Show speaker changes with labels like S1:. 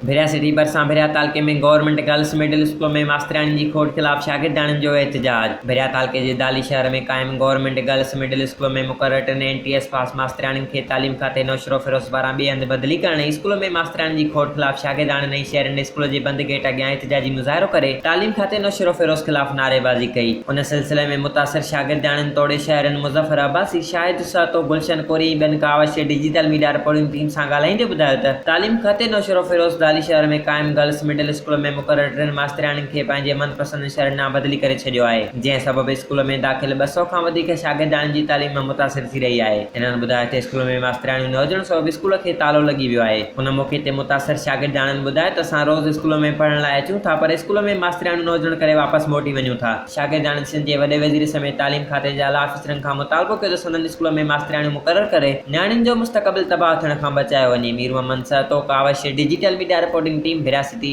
S1: ڀريا city ڀرسان ڀريا تعلقي ۾ government girls middle school ۾ ماسترياڻين جي کوٽ خلاف شاگردياڻين جو احتجاج ڀريا تعلقي جي دالي شهر ۾ قائم گورنمينٽ گرلس مڊل اسڪول ۾ مقرر ٽن اين ٽي ايس پاس ماسترياڻين کي تعليم کاتي نوشھروفيروز پاران ٻئي هنڌ بدلي ڪرڻ ۽ اسڪول ۾ ماسترياڻين جي کوٽ خلاف شاگردياڻين ۽ شهرين اسڪول جي بند گيٽ اڳيان احتجاجي مظاهرو ڪري تعليم کاتي نوشھروفيروز خلاف نعريبازي ڪئي ان سلسلي ۾ متاثر شاگردياڻين توڙي شهرين مظفر عباسي، شاهد سهتو، گلشن ڪوري ۽ ٻين ڪاوش ڊجيٽل ميڊيا رپورٽنگ ٽيم سان ڳالهائيندي ٻڌايو ته تعليم کاتي نوشهروفيروز دالي شهر ۾ قائم گرلس مڊل اسڪول ۾ مقرر ٽن ماسترياڻين کي پنهنجي من پسند شهرن ڏانهن بدلي ڪري ڇڏيو آهي جنهن سبب اسڪول ۾ داخل 200 کان وڌيڪ شاگردياڻين جي تعليم متاثر ٿي رهي آهي. هنن ٻڌايو ته اسڪول ۾ ماسترياڻيون نه هجڻ سبب اسڪول کي تالو لڳي ويو آهي. ان موقعي تي متاثر شاگردياڻين ٻڌايو ته اسان روز اسڪول ۾ پڙهڻ لاء اچون ٿا پر اسڪول ۾ ماسترياڻيون نه هجڻ ڪري واپس موٽي وڃون ٿا. شاگردياڻين سنڌ جي وڏي وزير سميت تعليم کاتي جي اعليٰ آفيسرن کان مطالبو ڪيو ته سندن اسڪول ۾ ماسترياڻيون مقرر ڪري نياڻين جو مستقبل تباهه ٿيڻ کان بچايو وڃي. Mir Muhammad Sahito, Kawish, digital media reporting team, Bhiria city.